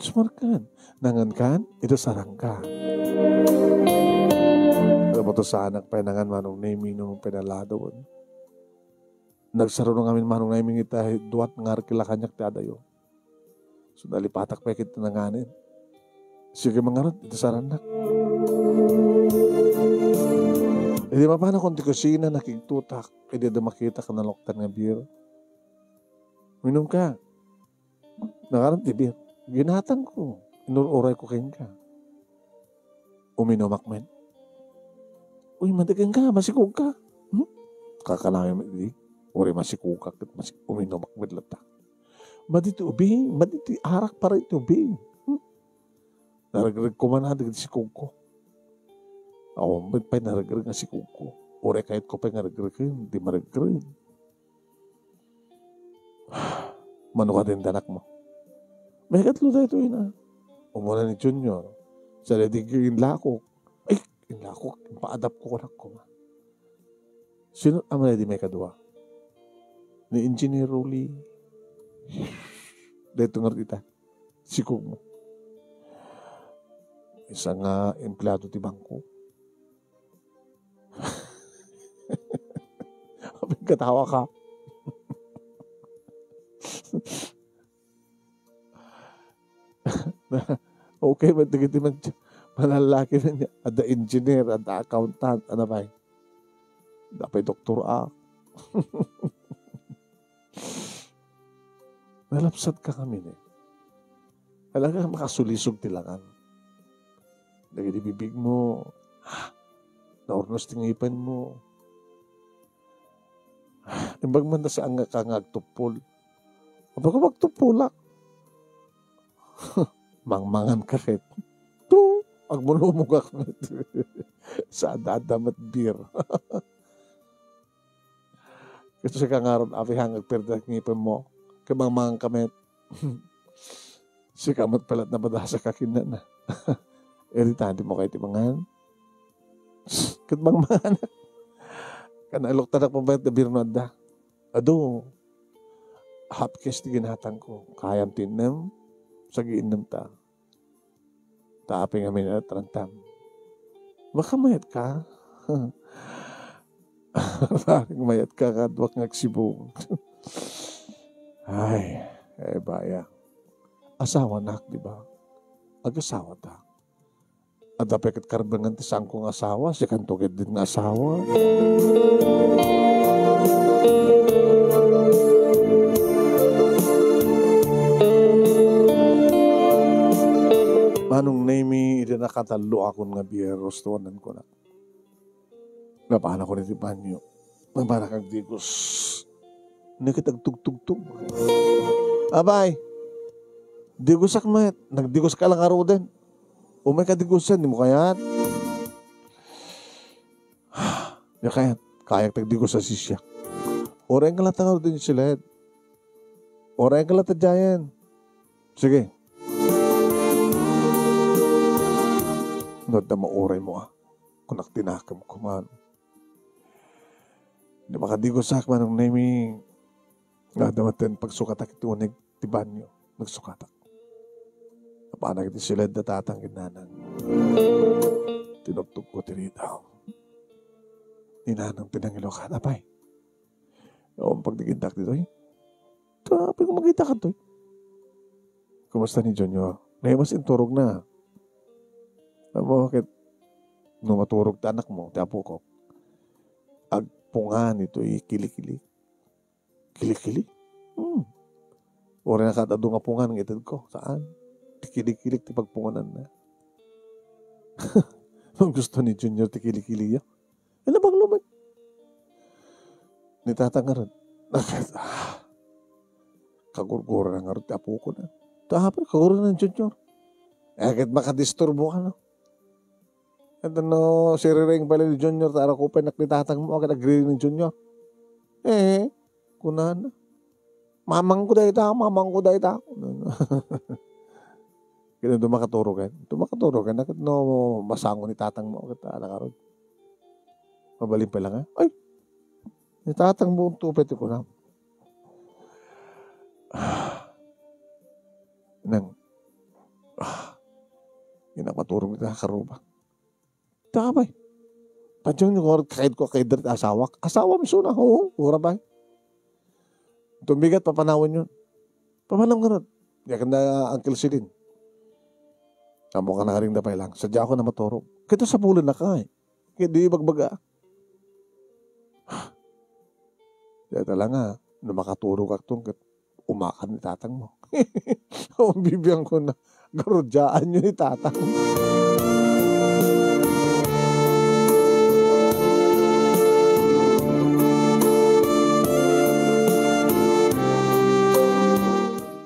Sumarkan, nangan kan, iti sarangka. Alam mo to, saanak pay nangan, Manong Nemi, no pinaladon. Nagsaro no ngamin, Manong Nemi, ita duat nga arkila kaniak ti adayo. So, nalipatak pay ket nanganen. Sige, mangarud, iti sarannak. Idi mapanakon ti kusina, nakigtutak. Idi adda makitak, naluktan nga beer. Uminom ka. Nakaram ti beer. Ginatangko. Inur-urayko kenka. Uminumak met. Uy, madi kenka, masikog ka. Hmm? Kakanayon met idi. Uray masikog ka, ket masi-, uminumak met latta. Madi ti ubing, madi ti arak para iti ubing. Hmm? Naregreg ko man, ah, dagiti sikogko. Awan met pay naregreg nga sikogko. Uray kayatko pay nga regregen, di maregreg. Mano kadi ti anakmo? Maikatlo daytoy na. Umuna ni Junior. Sa daydi inlakok. Ay, inlakok. Impaadapko, kunak koma. Sino a man daydi maikadua? Ni Engineer Rolly. Daytoy ngarud ita. Sikogmo. Isa nga empleado ti bangko. Apay, katawa ka. Okay man dagiti man-, manallaki man, adda engineer, adda accountant, ano pay? Adda pay doktor a. Nalapsat ka kami ni. Talaga, makasulisog ti langan. Dagiti bibigmo, ah, naurnos ti ngipenmo. Ah, imbag man ta saan nga ka nga agtuppol. Apay ko magtuppolak? Mangmangan ka ket. Tu, agmulumogak met. Sa adda met beer. Ket sika ngarud, apay nga agpirda ti ngipenmo? Ket mangmangan ka met. Sika met pay la ti nabadasa ka kenkuana. Iritadimo kay ti mangan. Ket mangmangan. Ket nailuktanak pay met ti beer no adda. Adu, half case ti ginatangko. Kayam ti innem, sagi innem ta. Ta apay ngamin a tarantam? Makamayat ka? Mayat ka nga aduak nga agsibug. Ay, ay, baya. Asawanak, di ba? Agasawatak. Adda pay ket karbengan ti saanko nga asawa, sikanto ket din nga asawa. Manong Nemi, idi nakatalloakon nga beer, rustuanan ko na. Napanak iti banyo. Napanak agdigos. Nagtugtugtog. Abay, digosak met. Nagdigoska la ngaruden. Umayka digosen, dimo kayat? Dika kayat. Kayak tagdigos a sisiak. Uray nga latta ngaruden siled. Uray nga latta diayen. Sige. No adda mauraymo a. Kunak ti nakemko man. Di makadigosak, Manong Nemi. Nga adda met ti pagsukatak iti uneg ti banyo. Nagsukatak. Napanak iti siled da tatang ken nanang. Tinugtogko ti ridaw. Ni nanang ti nangilukat. Apay, awan pagdigintak ditoy. Apay, kung makita ka toy. Kumusta ni Junior? Naimas inturog na. Ammom ket no maturog ti anakmo, ti apokok, agpungan itoy kilikili. Kilikili? Hmm. Uray na ket adu nga pungan nga itedko. Saan? Ti kilikili ti pagpungananna. Ang gusto ni Junior ti kilikili, ya. Ay, nabanglo man. Ni Tatang ngarud. Nakat-, ah. Kagurgura na ngarud ti apokon. Ta, apay, kagurgura na ni Junior. Eh, ket makadisturbo ka, no? Ket no, siriring pay la ni Junior, ta arak pay nak ni Tatang mo, ket agriring ni Junior. Eh, kunana. Mamangko dayta, mamangko dayta. Ket no dumakaturo ken, dumakaturo ken, ket no masango ni Tatang mo, ket anak ngarud. Mabalin pay la nga, ay, ni Tatang mo, unto pay ti kunam. Nang, ah, inapaturo ni Tatang karuba. Ta, apay. Padianyo ngarud, kayatko a kayat dayta asawak. Asawam isuna, oo, uray bay. Tumbigat, papanawanyon. Papanam ngarud. Diak ken da Uncle Celine. Ammoka, nakaring da pay lang. Sadiakon a maturog. Ket sapulen na kay. Ket di ibagbaga. Dayta la nga, no makaturogakton ket umakan ni Tatang mo. Awan bibiangko na. Garudiaanyo ni Tatang.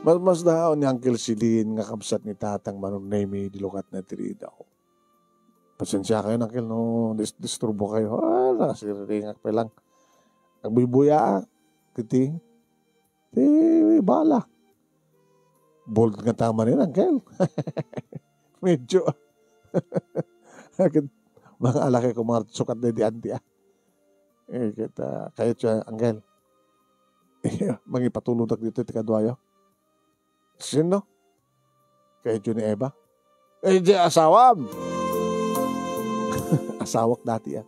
Masmasdaaw ni Uncle Celine nga kabsat ni Tatang Manong Nemi, di lukatna ti ridaw. Pasensiakayon, Uncle, no dis-, disturbo kayo. Ah, nakasiriringak pay lang. Nagbuybuyaak. Ket ti, ti bala. Bold nga tama ni, Uncle. Medyo. Ket mga alaki ko, mga sukat na di anti, ah. Eh, ket, ah, kayo siya, Uncle. Mangipatulontak dito ti kaduayo. Sino? Kay Jun Eva? Eh, di asawam! Asawak dati, ah.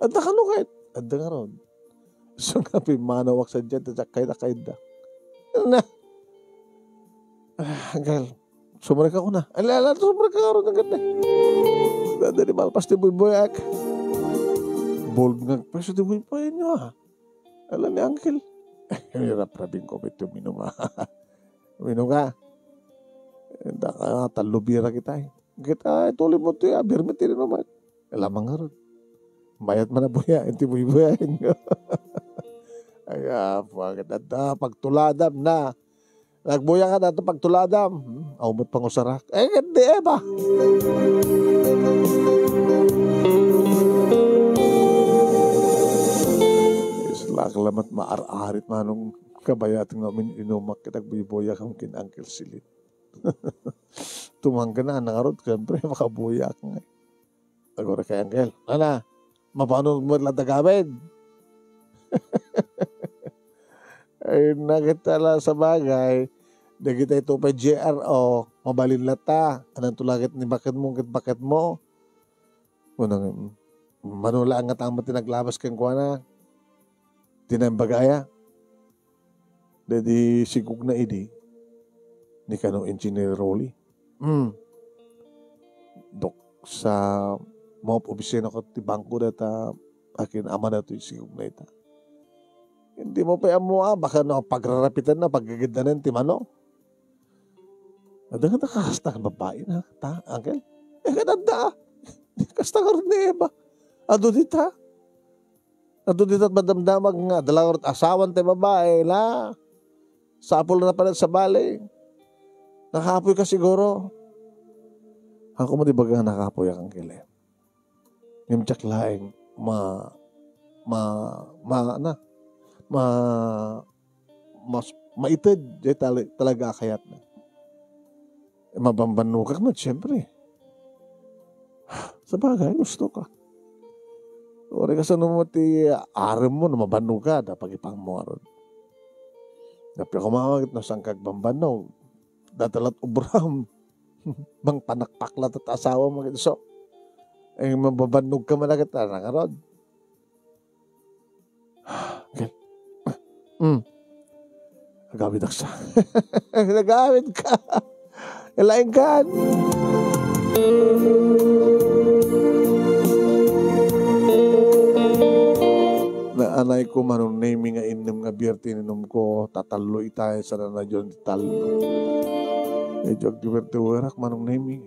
Adda kano kayat? Adda ngarud. So nga, pimmanawak sa dyan, ta kayat, kayat da. Na. Ah, gal. Sumrek ako na. Ala, ala, sumrek ako ron, ang ganda. Dada ni Malpas ti buybuyak. Bold nga, preso ti buybuyak nyo, ah. Ala ni Uncle. Raprabing ko, ito minum, ah. Minum ka. Daka, tallo bira kita, eh. Kita, tuloy mo to, ya. Beer mo, tininuman. Alamang nga ron. Mayat man na buya, inti buya-buya. Ay, ah, bakit adda, pagtuladam na. Nagbuya ka na ito, pagtuladam. Hmm, aw mo't pangusarak. Eh, hindi, eh, ba? Isla ka lamat maarit manong kabayat nga umin-inumak kita, agbuya-buya kam kin Uncle Silid. Tumangga na, nangarot, siyempre, makabuya ka nga. Agora kay Uncle, "Ana, mapano mo la tagamed?" Ay, nakita la sa bagay, dagiti ito pay G R O, mabalin la ta. Anan to lagit ni bakit mo, ket bakit mo? Unang, mano la nga tama ti naglabas kenkuana? Ti naimbag aya? Daydi sigugna idi ni kano Engineer Rolly. Hmm. Dok sa maop opisina ko ti bangko data akin ama na to sigugna ita. Hindi mo pa ammo, ah, baka no pagrarapitan na, paggagadanan ti mano. Adda nga nakakasta nga babae na, ta, Uncle? Eh, kadadda, ah. Kasta nga rin ni Eva. Adu dita. Adu dita madamdamag nga, adda la ngarud asawan tay babai, la. Sapul na pala sabali. Nakapoy ka siguro. Ako man di baga nga nakapoy a kangkili. Ngem diak laeng ma-, ma-, ma-, na, ma-, mas maited, diay tali-, talaga a kayatna. Eh, mabambannogak met, siyempre. Sabagay, gusto ka. Uray kasano met ti arem mo no mabannog ka, da pagipangmo ngarud. Apay a kumawag no saan ka agbambannog. Data la't obram. Mangpanakpak la't asawam ket isu. Eh, mababannog ka man ket, ah, nangarud. Okay. Hmm. Agawidaksa. Nagawid ka. Laeng kan. Naanay ko, Manong Nemi, nga innem nga beer ti ininom ko, tatallo itay, sana na diyon ti tallo. Medyo agdiwerdiwerak, Manong Nemi.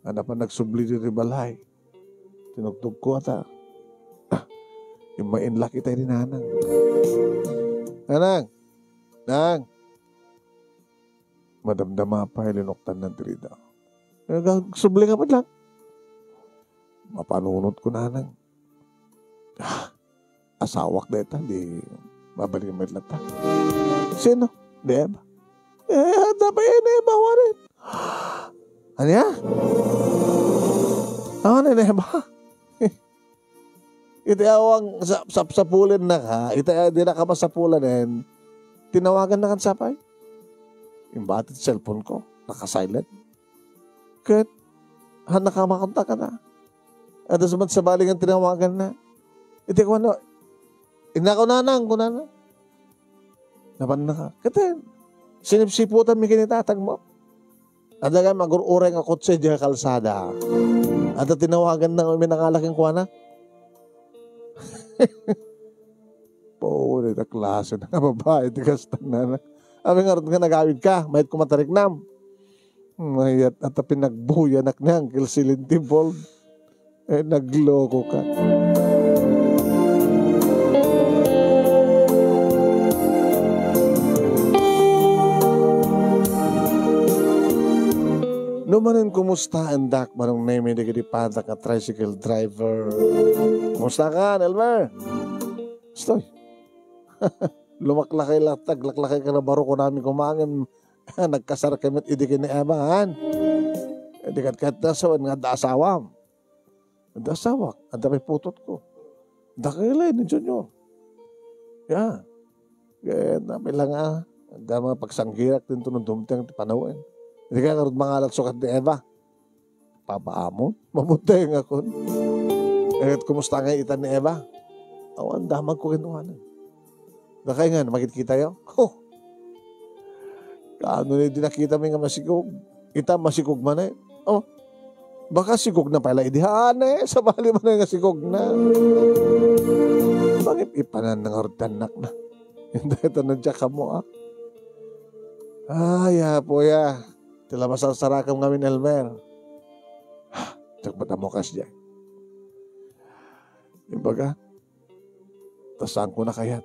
Ania pa nagsubli ditoy balay. Tinugtog ko ata. Ah, immainlak itay ni Nanang. Nanang! Nang! Madamdama pay, linuktanna ti rida. Nagsubli nga met lang. Mapanunot ko, Nanang. Ah, asawak dayta, di mabalin met latta. Sino? Di Eva. Eh, adda pay ni Eva, warin. Ania? Awan ni Eva. Iti awang sa-, sapsapulennak, ha? Iti, ah, dinaka masapulanen, tinawagannak sapay. Imbati ti cellphone ko, naka-silent. Ket, ha, nakamakontak ka na. Adda sa man sabali nga tinawaganna. Iti kuano, "Innak, Nanang," kunana. Nabanna ka. Ket, sinipsiputanmi ken ni tatang mo. Adda gayam agur-uray nga kotse diay kalsada. Adda tinawaganna nga uminangala kenkuana. Puro ita klase na nga babai ti kasta, Nanang. Apay ngarud nga nagawid ka, mayat ko matariknam. Mayat ata pinagbuyanak ni Uncle Celine Tibol. Eh, nagloko ka. No manen, kumustaendak, Manong Nemi, dagiti padak a tricycle driver? Kumusta ka, Elmer? Stoy. Lumaklakay latta, aglaklakay ka na baro, kunami koma ngem nagkasar ka met idi ken ni Eva, han? Idi ket, ket, so, nga adda asawam. Adda asawak, adda pay putotko. Dakkel ni Junior. Ya. Ket, apay la nga, adda mga pagsanggirak didto no dumteng ti panawen. Idi ka ngarud mangalat sukat ni Eva. Papa Amon, mabuntengakon. Eh, kumusta nga itan ni Eva? Awan, damagko kenkuana. Dakay nga, makitkitayo? Ho! Kaano ni di nakita mi nga masikog? Ita, masikog man eh. Oh, baka sikog na pala idi. Haan eh, sabali man eh nga sikog na. Bakit ipanan na nga rud ti annak na? Hindi ito na diyak kamo, ah. Ay, apo ya. Ti la masarsarakam ngamin, Elmer. Diak met ammo kasdiay. Ibaga, ta saanko na kayat.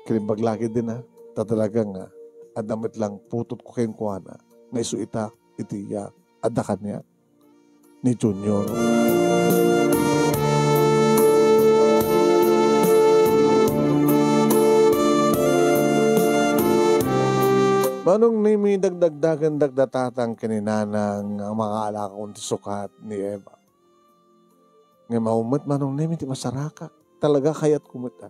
Kinimbag la ketdin a, ta talaga nga, adda met lang putotko kenkuana, nga isu ita, iti iya, adda kaniak, ni Junior. Manong Nemi, dagdagdagendak da tatang ken ni nanang nga mangaalakon ti sukat ni Eva. Ngem awan met, Manong Nemi, ti masarakak. Talaga kayatko met, a.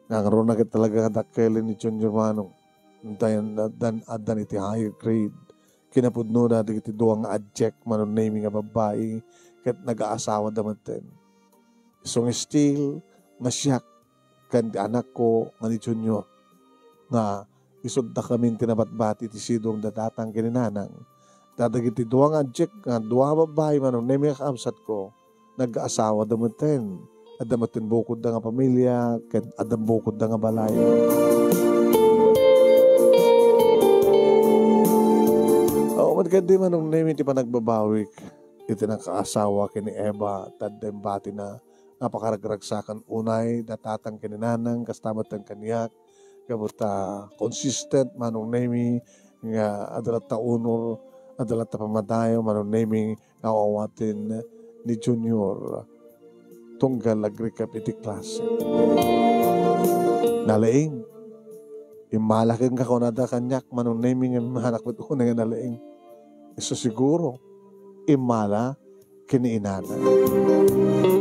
Nangruna ket talaga nga dakkelen ni Junior, Manong. Addan, addan, addan iti higher grade. Kinapudnona dagiti dua nga adiak, Manong Nemi, nga babbai, ket nagaasawada metten. Isu nga still, nga siak, ken ti anakko nga ni Junior, nga isut' dakamin ti nabatbati ti sidong da tatang ken ni nanang. Ta dagiti dua nga adiak, nga dua nga babbai, Manong Nemi, nga kakabsatko, nagaasawada metten. Adda metten bukodda nga pamilia, ken adda bukodda nga balay. Awan met ketdi, Manong Nemi, ti panagbabawik iti nakaasawa ken ni Eva, ta adda imbatina napakaragragsakan unay da tatang ken ni nanang, kasta met kaniak, gapu ta consistent Manong Nemy nga adda latta unor, adda latta pammadayo Manong Nemy nga aw-awaten ni Junior tunggal agrekap iti klase. Nalaing. Immala ken nga kunada kaniak, Manong Nemy, nga anak met unay nga nalaing. Isu siguro, immala ken ni inana.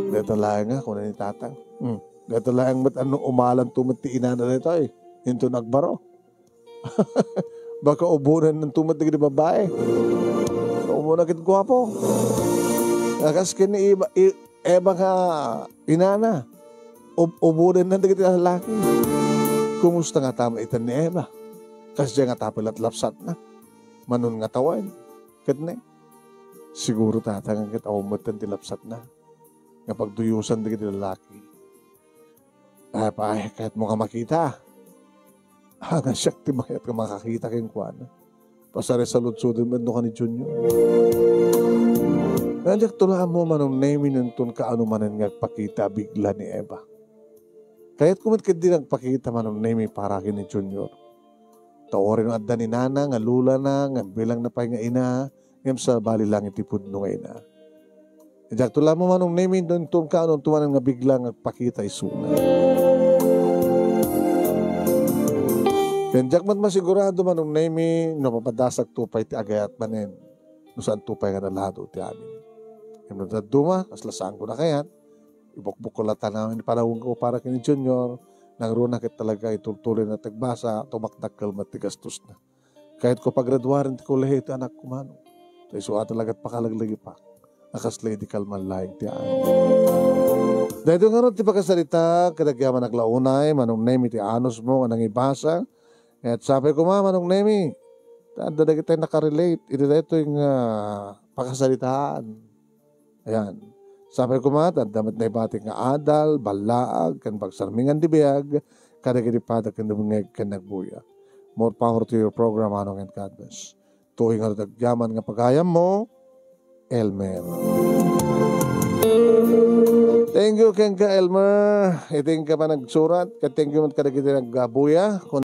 Dayta laeng nga, kuna ni tatang. Hmm. Dayta laeng met, ano, umalanto met ti inana daytoy. Inton agbaro. Baka ubonennanto met dagiti babai. Ubona ket guapo. Nga kas ken ni Eva, E-, Eva nga inana. Ub-, ubonenna dagiti lalaki. Kumusta nga ta maitan ni Eva? Kasdiay nga ta pay latlapsatna. Manun nga tawen. Ket ne? Siguro tatang ket awan met ti lapsatna. Nga pagduyosan dagiti lalaki. Ay, pay, kayatmo nga makita. Haan siak ti mayat nga makakita kenkuana. Pasarisaludsodem met no kani Junior. Nga diak tulaanmo Manong Nemy no inton kaano manen nga agpakita a bigla ni Eva. Kayatko met ketdi nga agpakita Manong Nemy para ken ni Junior. Ta uray no adda ni nana nga lulana nga bilangna pay nga ina, ngem sabali lang iti pudno nga ina. Diak tulaanmo Manong Nemy no inton kaano tumanen nga bigla nga agpakita isuna. Ken diak met masigurado Manong Nemy no papadasakto pay ti agayat manen no saanto pay nga nalado ti amin. Ngem no dadduma, kasla saanko nakayat, ibukbukko latta amin ti panawengko para ken ni Junior, nangruna ket talaga itultuloyna ti agbasa, tumakdakkel met ti gastosna. Kayatko pagraduaren ti kolehiyo ti anakko, Manong. Ta isu a talaga ti pakalaglagipak a kasla idi kalman laeng ti amin. Daytoy ngarud ti pakasarita, kadagiti anak la unay, Manong Nemy ti anusmo nga nangibasa. Ket sapay koma, Manong Nemy, ta adda dagiti nakarelate iti daytoy nga pakasaritaan. Ayan. Sapay koma, ta adda met naibatik nga adal, ballaag, ken pagsarmingan ti biag, kadagiti pada ken dumngeg ken nagbuya. More power to your program, Manong, and God bless. Tuoy nga agyaman nga pagayammo, Elmer. Thank you, kenka, Elmer. Iti inka panagsurat, ket thank you met kadagiti nagbuya.